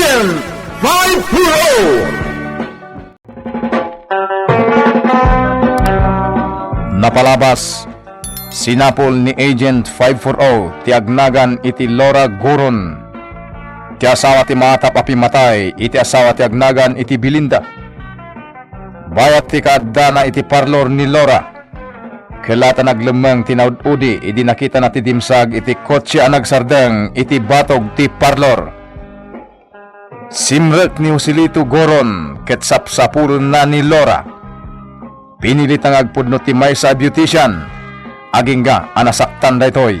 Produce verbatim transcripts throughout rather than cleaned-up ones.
Agent five four oh. Napalabas, sinapol ni Agent five four oh ti agnagan iti Laura Goron, ti asawa ti maatap a pimmatay iti asawa ti agnagan iti Belinda. Bayat ti kaaddana iti parlor ni Laura, kellat a naglemmeng ti naud-udi idi nakitana ti dimsag iti kotse a nagsardeng iti batog ti parlor. Simrek ni Joselito Goron ket sapsapulenna ni Laura. Pinilitna nga agpudno ti maysa a beautician. Agingga a nasaktan daytoy.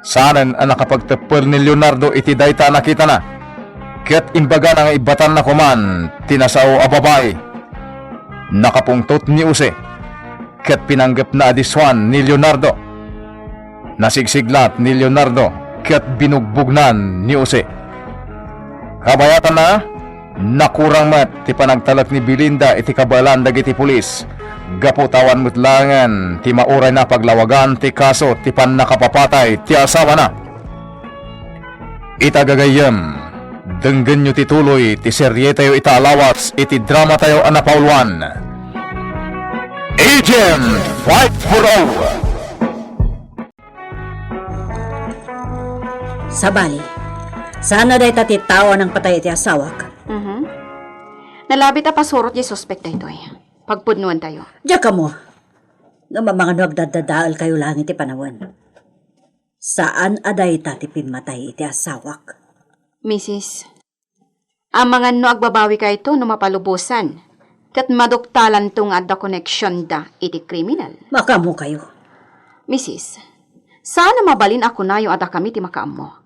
Saanen a nakapagteppel ni Leonardo iti dayta a nakitana, ket imbagana nga ibbatanna koman ti nasao a babai. Nakapungtot ni Jose, ket pinanggepna a disuan ni Leonardo. Nasigsiglat ni Leonardo ket binugbugnan ni Jose. Kabayatanna, nakurang met ti panagtalek ni Belinda iti kabaelan dagiti pulis, gapu ta awan met laengen ti maurayna a paglawagan ti kaso ti pannakapapatay ti asawana. Ita gagayyem, denggenyo ti tuloy ti serietayo ita a lawas iti dramatayo a napauluan, Agent five four oh. Sabali, saan a dayta ti tao a nangpatay iti asawak? Mhm. Nalabit a pasurot ti suspek daytoy. Pagpudnuantayo. Diak ammo. Ngem amangan no agdaddadaelkayo laeng iti panawen. Saan a dayta ti pimmatay iti asawak. Misis, amangan no agbabawikayto no mapalubosan, ket maduktalanto nga adda koneksionda iti kriminal. Makaammokayo. Misis, saan a mabalin a kunayo a dakami ti makaammo.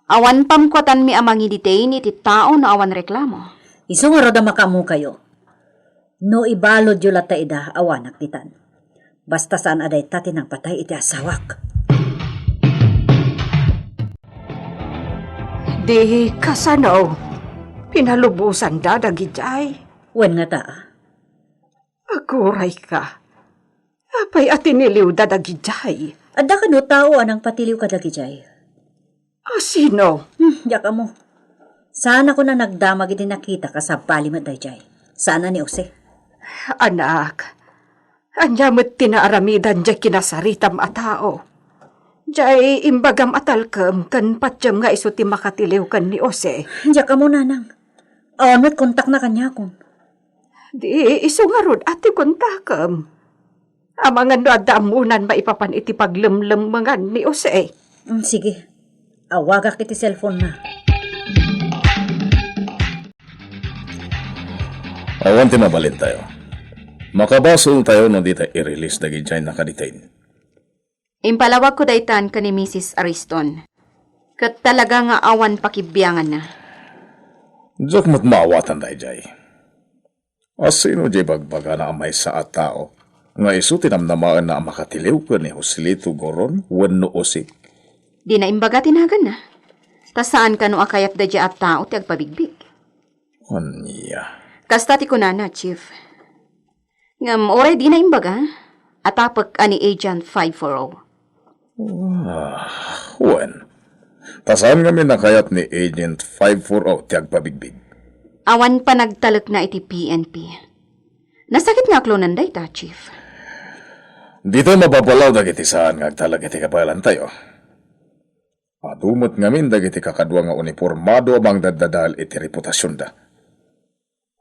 Awan pamkuatanmi a mangidetain iti tao no awan reklamo. Isu ngarud a makaammokayo. No ibaludyo latta ida, awanak ditan. Basta saan a dayta ti nangpatay iti asawak. Di kasano? Pinalubosanda dagidiay? Wen ngata. Agurayka. Apay a tiniliwda dagidiay? Adda kano tao a nangpatiliw kadagidiay? A sino? Hmm, diak ammo. Saan a kuna nagdamag idi nakita a sabali met daydiay. Saan a ni Jose. Anak, ania met ti naaramidan diay kinasaritam a tao? Diay imbagam a talkem ken patiem nga isu ti makatiliw ken ni Jose. Diak ammo, nanang. Awan met kontakna kaniakon. Di isu ngarud a ti kontakem. Amangan no adda ammonan maipapan iti paglemlemmengan ni Jose. Mm, sige. Awagak iti cellphone na. Awan ti mabalintayo. Makabasoltayo no dita i-release dagidiay nakadetain. Impalawagko daytan ken ni Misis Ariston. Ket talaga nga awan pakibianganna. Diak met maawatan daydiay. A sino diay bagbagana a maysa a tao nga isu ti namnamaenna a makatiliw ken ni Joselito Goron wenno Jose? Dina imbaga ti naganna. Ta saan kano a kayat daydiay a tao ti agpabigbig. Ania? Kasta ti kunana, Chief. Ngem uray dina imbaga, atapek a ni Agent five four oh. Ah, wen. Ta saan ngamin a kayat ni Agent five four oh ti agpabigbig. Awan panagtalekna iti P N P. Nasakit nga aklonan dayta, Chief. Ditoy mababalaw dagiti saan nga agtalek iti kabaelantayo. Adu met ngamin dagiti kakadua nga unipormado a mangdaddadael iti reputasionda.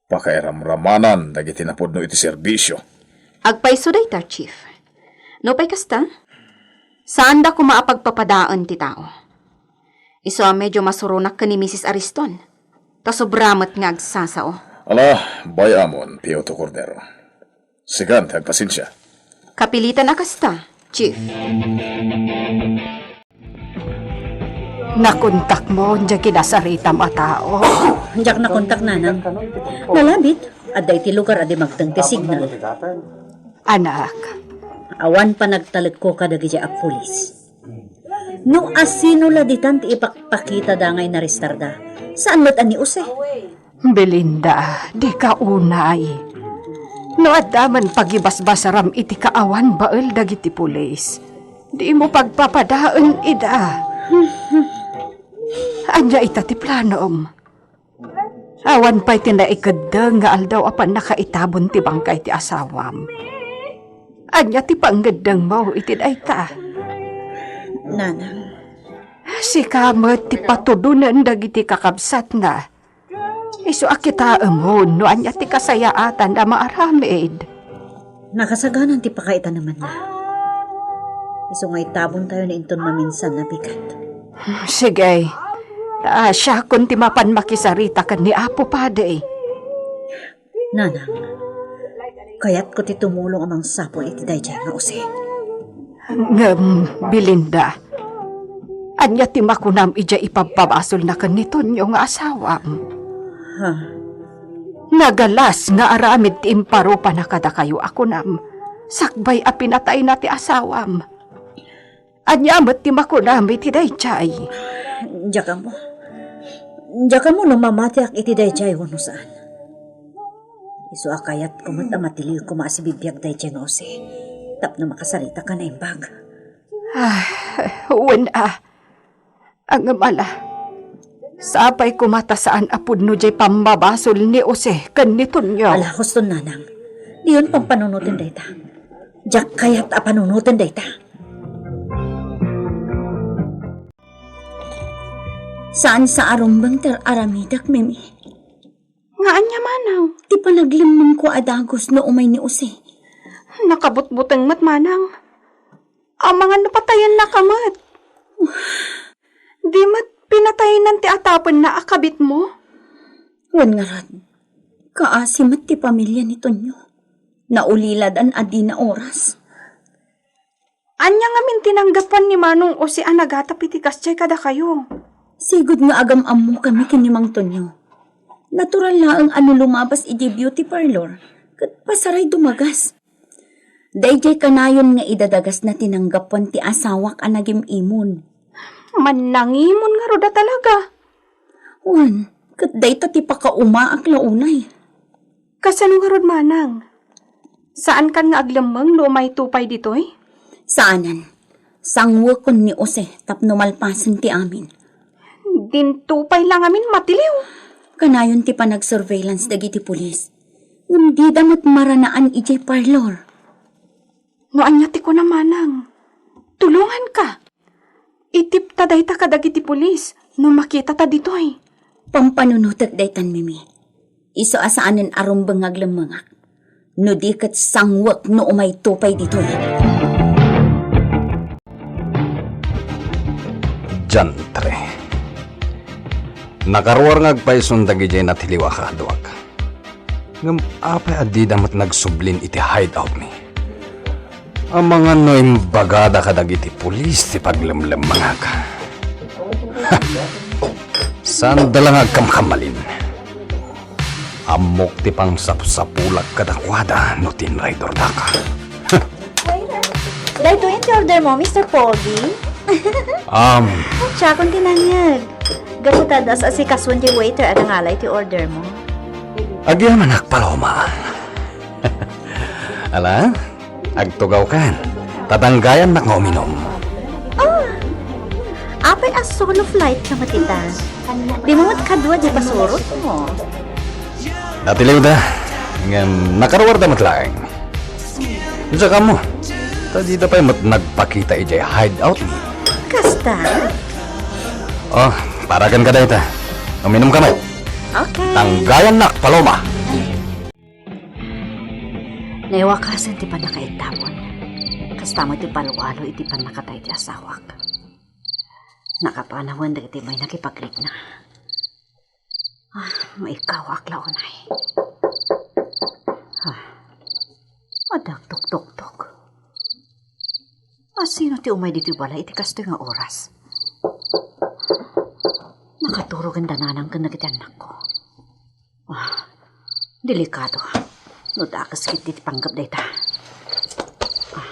Pakairamramanan dagiti napudno iti serbisio. Agpayso dayta, Chief. Nupay kasta, saanda koma a pagpapadaen ti tao. Isu a medio masuronak ken ni Misis Ariston, ta sobra met nga agsasao. Ala, bay-amon, Piuto Cordero. Sikan ti agpasensia. Kapilitan a kasta, Chief. Nakontakmo diay kinasaritam a tao? Diak nakontak, nanang. Nalabit, adda iti lugar a di magteng ti signal. Anak. Awan panagtalekko kadagiti a pulis. No asino la ditan ti ipakpakitada nga inarestarda, saan met a ni Jose? Belinda, dika unay. No adda man pagibasbasaram iti kaawan bael dagiti pulis, dimo pagpapadaen ida. Ania ita ti planom? Awan pay ti naikeddeng nga aldaw a pannakaitabon ti bangkay ti asawam. Ania ti pangngeddengmo iti dayta? Nanang. Sika met ti patudonen dagiti kakabsatna. Isu a kitaemon no ania ti kasayaatan a maaramid. Nakasaganan ti pakaitanemanna. Isu nga itabontayo ni inton maminsan a bigat. Sige. Ta siakon ti mapan makisarita ken ni Apo Padi. Nanang, kayatko ti tumulong a mangsapul iti daydiay nga Jose. Ngem, Belinda, ania ti makunam idiay ipabpabasolna ken ni Tonio nga asawam? Ha? Nagalas nga aramid ti imparupana kadakayo a kunam, sakbay a pinatayna ti asawam. Ania met ti makunam iti daydiay? Diak ammo. Diak ammo no mamatiak iti daydiay wenno saan. Isu a kayatko met a matiliw koma a sibibiag daydiay nga Jose tapno makasarita ka naimbag. Ah, wen a. Ngem ala, sapay koma ta saan a pudno diay pammabasol ni Jose ken ni Tonio. Ala, huston, nanang. Diyon pampanunoten dayta. Diak kayat a panunoten dayta. Saan sa arumbeng ti ar-aramidek, Mimi. Nga ania, manang? Ti panaglemmengko a dagus no umay ni Jose. Nakabutbuteng met, manang. Amangan no patayennaka met. Di met pinataynan ti atapenna a kabitmo? Wen ngarud, kaasi met ti pamilia ni Tonio. Nauliladan a dina oras. Ania ngamin ti nanggapuan ni Manong Jose a nagatap iti kasdiay kadakayo? Sigud nga agam-ammokami ken ni Mang Tonio. Natural laeng a no lumabas idiay beauty parlor, ket pasaray dumagas. Daydiay kanayon nga idadagasna ti nanggapuan ti asawak a nagim-imon. Mannangimon ngarud a talaga. Wen, ket dayta ti pakaumaak la unay. Kasano ngarud, manang? Saankan nga aglemmeng no umayto pay ditoy? Saanen. Sangwekon ni Jose tapno malpasen ti amin. Dinto pay la ngamin matiliw. Kanayon ti panagsurveillance dagiti pulis. Ngem dida met maranaan idiay parlor. No ania ti kuna, manang? Tulonganka. Itipta dayta kadagiti pulis no makitata ditoy. Pampanunotek daytan, Mimi. Isu a saanen a rumbeng nga aglemmengak. No di ket sangwek no umayto pay ditoy. Diantre. Nakaruar nga agpayson dagidiay natiliw a kaaduak. Ngem apay a dida met nagsublin iti hideout mi? Amangan no imbagada kadagiti pulis ti paglemlemmengak. Saanda la nga agkamkammalin. Ammok ti pangsapsapulak kadakuada no tinraydordaka. Daytoyen ti order mo, Mister Pogi? Um. Siakon ti nangngeg. Gapu ta adda as-asikasuan ti waiter a nangalay ti order mo. Agyamanak, Paloma. Ala, agtugawkan. Tatanggayannak nga uminom. Ah! Apay a solo flight ka met ita? Dimo met kadua ti pasurotmo. Natiliwda, ngem nakaruarda met laeng. Diak ammo, ta dida pay met nagpakita idiay hideout mi. Kasta? Oh, paraganka dayta. Uminumka met. Okay. Tanggayannak, Paloma. Naiwakasen ti pannakaitabon. Kasta met ti palo-alo iti pannakatay ti asawak. Nakapanawen dagiti may nakipagrikna. Ah, maikawak la unay. Ah, adda agtuktuktok. Asino ti umay ditoy balay iti kastoy nga oras? Nakaturog ken dananang ken dagiti annakko. Ah, delikado. No dakes ketdi ti panggep dayta. Ah,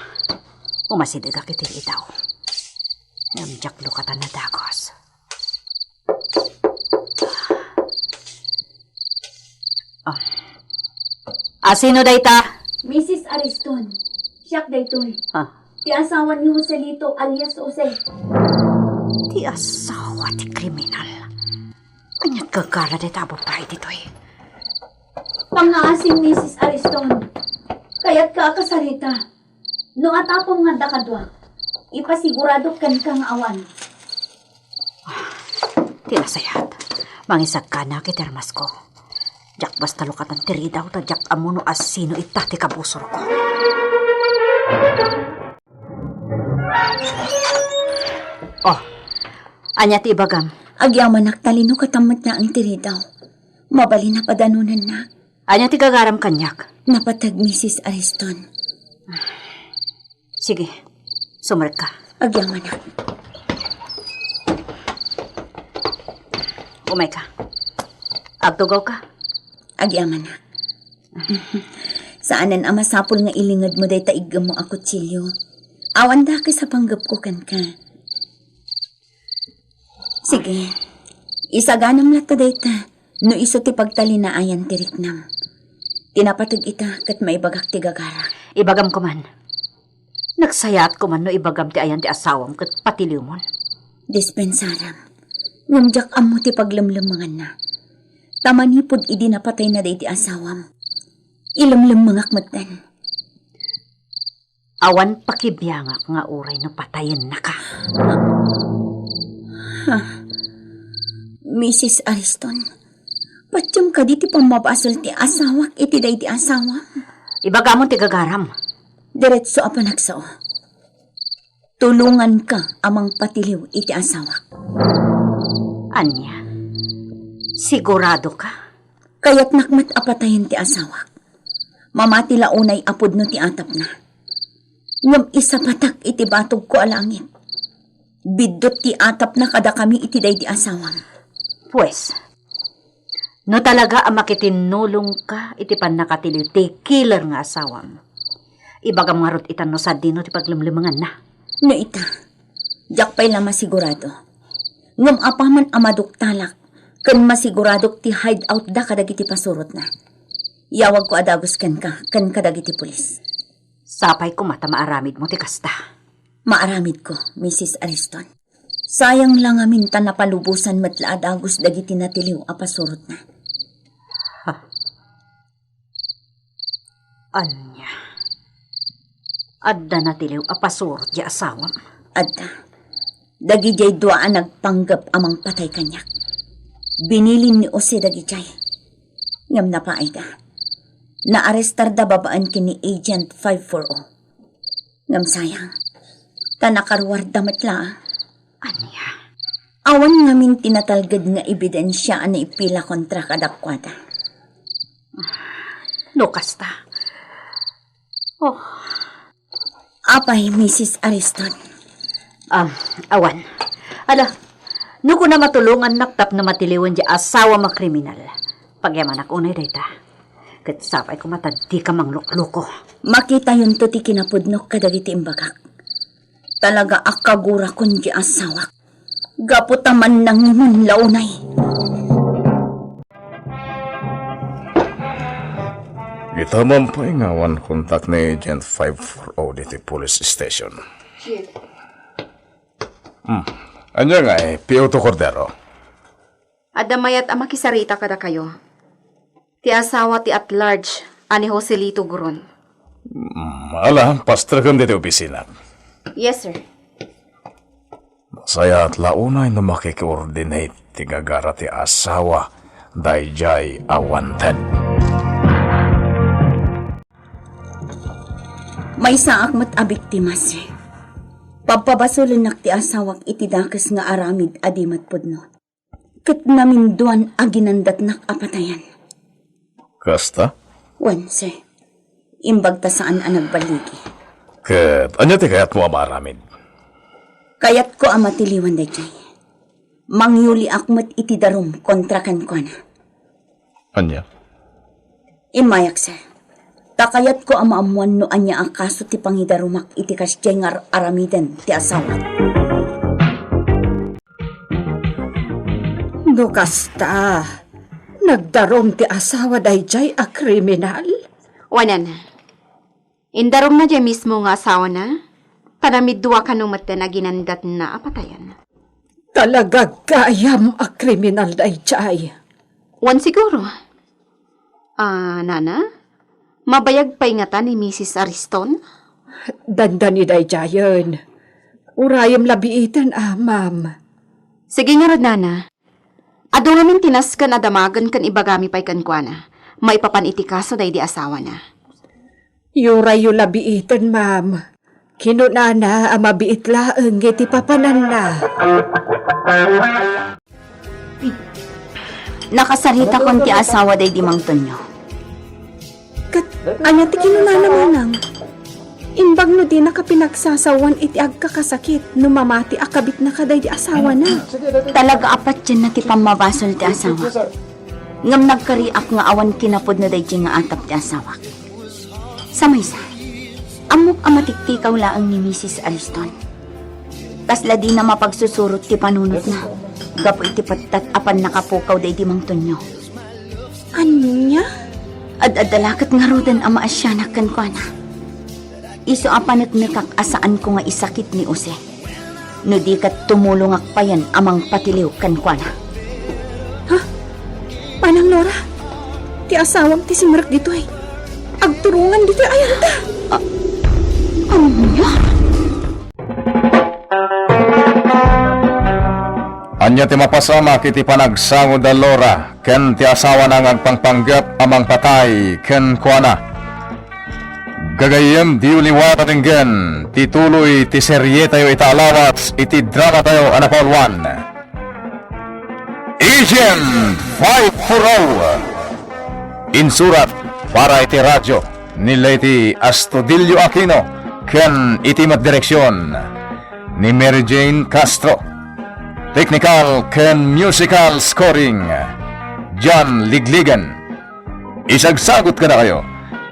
umasidegak iti idaw. Ngem diak lukatan a dagus. Ah. Asino dayta? Missus Ariston, siak daytoy. Ah. Ti asawa ni Joselito alias Jose. Ti asawa a ti kriminal. Ania't gagara dayta a babai ditoy? Pangngaasim, Misis Ariston. Kayatka a kasarita. No atapem nga adda kadua, ipasiguradok kenka nga awan. Ti nasayaat, mangisagkanak iti armasko. Diak basta lukatan ti ridaw ta diak ammo no asino ita ti kabusorko. Oh, ania ti ibagam? Agyamanak, talino, katan met laeng ti ridaw. Mabalin a padanonannak. Ania ti gagaram kaniak? Napateg, Misis Ariston. Sige, sumrekka. Agyamanak. Umayka. Agtugawka. Agyamanak. Saanen a masapul nga ilingedmo dayta iggemmo a kutsilio. Awan dakes a panggepko kenka. Sige. Isaganam latta dayta, no isu ti pagtalinaayan ti riknam. Ti napateg ita ket maibagak ti gagarak. Ibagam koman. Nagsayaat koman no ibagam ti ayan ti asawam ket patiliwmon. Dispensaram. Ngem diak ammo ti paglemlemmenganna. Ta manipud idi napatayna daydi asawam, ilemlemmengak metten. Awan pakibiangak nga uray no patayennaka. Ha? Misis Ariston, patiem kadi ti pammabasol ti asawak iti daydi asawam? Ibagamon ti gagaram. Diretso a panagsao. Tulonganka a mangpatiliw iti asawak. Ania? Siguradoka? Kayatnak met a patayen ti asawak. Mamati la unay a pudno ti atapna. Ngem isapatak iti batogko a langit. Biddut ti atapna kadakami iti daydi asawam. Pues, no talaga a makitinnulongka iti pannakatiliw ti killer nga asawam, ibagam ngarud ita no sadino ti paglemlemenganna. No ita, diak pay la masigurado. Ngem apaman a maduktalak, ken masiguradok ti hideout da kadagiti pasurotna. Yawagko a dagus kenka, ken kadagiti pulis. Sapay koma ta maaramidmo ti kasta. Maaramidko, Misis Ariston. Sayang la ngamin ta napalubosan met la a dagus dagiti natiliw a pasurotna. Ha? Ania? Adda natiliw a pasurot ti asawam? Adda. Dagidiay dua a nagpanggep a mangpatay kaniak. Binilin ni Jose dagidiay. Ngem napaayda. Naarestarda babaen ken ni Agent five four oh. Ngem sayang, ta nakaruarda met laeng. Ania? Awan ngamin ti natalged nga ebidensia a naipila kontra kadakuada. No kasta. Oh. Apay, Misis Ariston? Ah, awan. Ala, no kuna matulongannak tapno matiliwen ti asawam a kriminal, pagyamanak unay dayta. Ket sapay koma ta dika manglukloko. Makitayonto ti kinapudnok kadagiti imbagak. Talaga a kagurakon ti asawak. Gapu ta mannangimon la unay. Ita man pay nga awan kontak ni Agent five four oh diti police station. Chief. Hmm. Ania ngay, P O two Cordero? Adda mayat a makisarita kadakayo. Ti asawa ti at large a ni Joselito Guron. Mm, ala, pastreken ditoy opisina. Yes, sir. Nasayaat la unay no makikiordinate ti gagara ti asawa daydiay a wanted. Maysaak met a biktima, sir. Pabpabasolennak ti asawak iti dakes nga aramid a di met pudno. Ket naminduan a ginandatnak a patayan. Kasta? Wen, sir. Imbag ta saan a nagballigi. Ket ania ti kayatmo a maaramid? Kayatko a matiliwan daydiay. Mangyuliak met iti darum kontra kenkuana. Ania? Immayak, sir. Ta kayatko a maammoan no ania a kaso ti pangidarumak iti kasdiay nga ar-aramiden ti asawak. No kasta, nagdarum ti asawa daydiay a kriminal? Wanan. Indarumna diay mismo nga asawana, ta namiddua kano metten a ginandatna a patayan. Talaga gayam a kriminal daydiay. Wen siguro. Ah, nana, mabayag pay ngata ni Misis Ariston? Dandani daydiayen. Urayem la biiten, a, ma'am. Sige ngarud, nana. Adu ngamin ti nasken a damagen ken ibagami pay kenkuana maipapan iti kaso daydi asawana. Urayyo la biiten, ma'am. Kinunana a mabiit laeng iti papananna. Nakasaritakon ti asawa daydi Mang Tonyo. Ket ania ti kinunana, manang? Imbag no dinaka pinagsasawan iti agkakasakit no mamati a kabitna kadaydi asawana. Talaga a patienna ti pammabasol ti asawa. Ngem nagkariak nga awan kinapudno daydiay nga atap ti asawak. Sa maysa, ammok a matiktikaw laeng ni Misis Ariston. Kasla dina mapagsusurot ti panunotna gapu iti pettat a pannakapukaw daydi Mang Tonyo. Ania? Ad-adda la ket ngaruden a maasianak kenkuana. Isu a paneknekak a saanko nga isakit ni Jose. No di ket tumulongak payen a mangpatiliw kenkuana. Ha? Manang Lora, ti asawam ti simrek ditoy. Agturungan ditoy ayanta. A-, ania? Ania ti mapasamak iti panagsangod da Lora ken ti asawana nga agpangpanggep a mangpatay kenkuana? Gagayyem, diyo liwat a denggen ti tuloy ti serietayo ita a lawas iti dramatayo a napauluan, Agent five four oh. Insurat para iti radio ni Leyte Astudillo Aquino ken iti met direksion ni Mary Jane Castro. Technical ken musical scoring, John Ligligan. Isagsagot kadakayo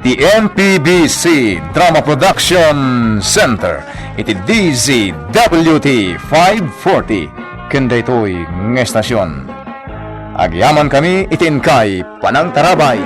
ti M P B C Drama Production Center iti D Z W T five forty ken daytoy nga estasion. Agyamankami iti inkay panangtarabay.